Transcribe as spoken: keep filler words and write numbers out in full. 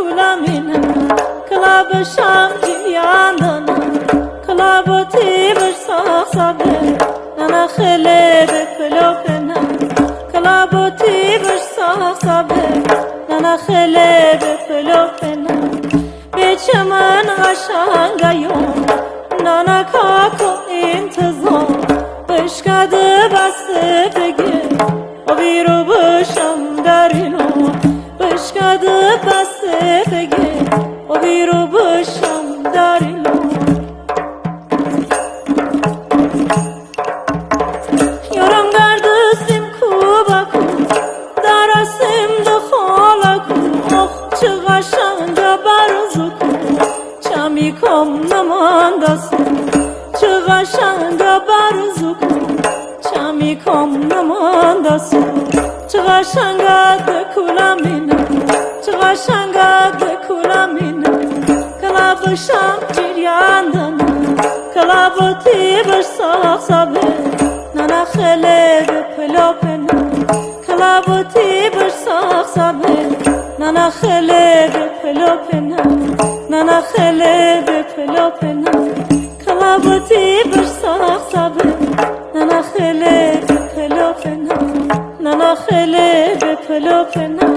Kulamina, kalabasham jiyanana, kalaboti bir saksabe, nana khelebe pelopena, kalaboti bir saksabe, nana khelebe pelopena. Bechaman ashanga yo, nana kako intizam, bashkade basepege. Obiru basham darino, bashkade basepege, obiru basham darino. Yoram gardu sim kubaku, dara sim de kholaku, oh, chigashanga barzuku, chami kom namandasu, chigashanga barzuku. Chami kom namandasu, chigashanga de kulamina, chigashanga de kulamina. Kalabasham jiryandana, kalaboti bir saksabe, nana khelebe pelopena. Kalaboti bir saksabe, nana khelebe pelopena, nana khelebe pelopena. Kalaboti bir saksabe, nana khelebe pelopena, nana khelebe pelopena.